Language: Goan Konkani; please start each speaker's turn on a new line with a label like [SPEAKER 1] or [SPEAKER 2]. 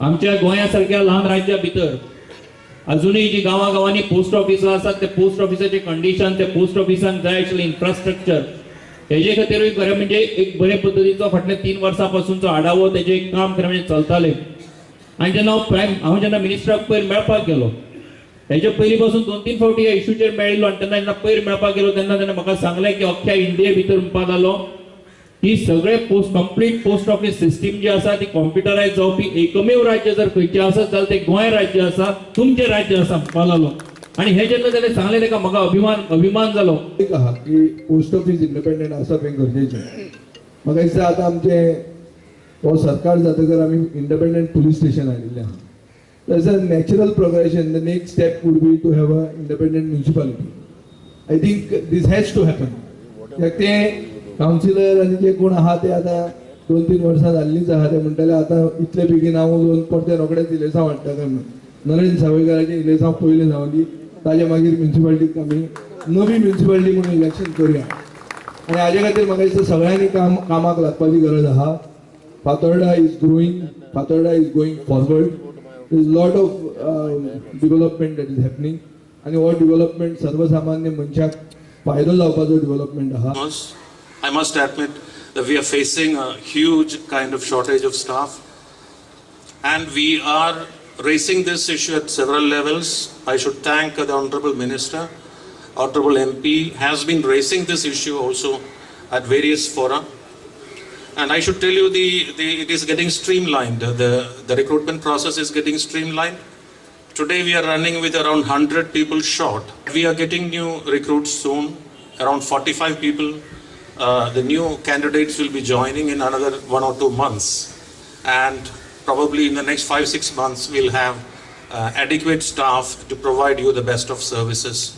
[SPEAKER 1] आमच्या गोंया सारक्या ल्हान राज्या भितर अजूनही जी गांवां गांवांनी पोस्ट ऑफिसां आसात, ते पोस्ट ऑफिसाचे कंडिशन, ते पोस्ट ऑफिसांक जाय आशिल्लें इन्फ्रास्ट्रक्चर, हेजे खातीरूय खरें म्हणजे एक बरे पद्दतीचो फाटल्या 3 वर्सां पासूनचो आडावो तेजें एक काम खरें म्हणजे चलतालें. आनी जेन्ना हांव प्रायम हांव जेन्ना मिनिस्टराक पयर मेळपाक गेलो, हेजे पयलीं पासून 2-3 फावटी ह्या इशूचेर मेळिल्लो आनी तेन्ना जेन्ना पयर मेळपाक गेलो तेन्ना तेणें म्हाका सांगलें की अख्ख्या इंडिये भितर म्हणपाक लागलो की सगळे post complete post office system जी आसा ती कॉम्प्युटरायज जावपी एकमेव राज्य जर खंयचें आसत जाल्यार तें गोंय राज्य आसा, तुमचें राज्य आसा म्हणपाक लागलो. आनी हें जेन्ना ताणें सांगलें ताका म्हाका अभिमान जालो.
[SPEAKER 2] एक आहा की पोस्ट ऑफिस इंडिपेंडंट आसप हें गरजेचें. म्हाका दिसता आतां आमचें हो सरकार जातकर आमी इंडिपेंडंट पुलीस स्टेशन हाडिल्लें आहा. There's a natural progression. The next step would be to have an independent municipality. I think this has to happen. कित्याक ते कावन्सिलर आनी जे कोण आहा ते आतां 2-3 वर्सां जाल्लींच आहा, ते म्हणटाले आतां इतले बेगीन हांव उलोवन परते रोखडेच इलेसांव हाडटा काय म्हणून. नरेंद्र सावयकाराचें इलेसांव पयलें जावंदी, ताजे मागीर म्युनिसिपालिटीक आमी नवी म्युनिसिपालिटी म्हणून इलेक्शन करुया. आनी हाजे खातीर म्हाका दिसता सगळ्यांनी कामाक लागपाची गरज आहा. Fatorda is growing, Fatorda is going forward. There is lot of development that is happening आनी हो डेव्हलपमेंट सर्वसामान्य मनशाक फायदो जावपाचो डेव्हलपमेंट आहा.
[SPEAKER 3] I must admit that we are facing a huge kind of shortage of staff and we are raising this issue at several levels. I should thank the Honorable Minister, Honorable MP has been raising this issue also at various fora. And I should tell you it is getting streamlined. The recruitment process is getting streamlined. Today we are running with around 100 people short. We are getting new recruits soon, around 45 people. The new candidates will be joining in another 1 or 2 months. And probably in the next 5-6 months we'll have adequate staff to provide you the best of services.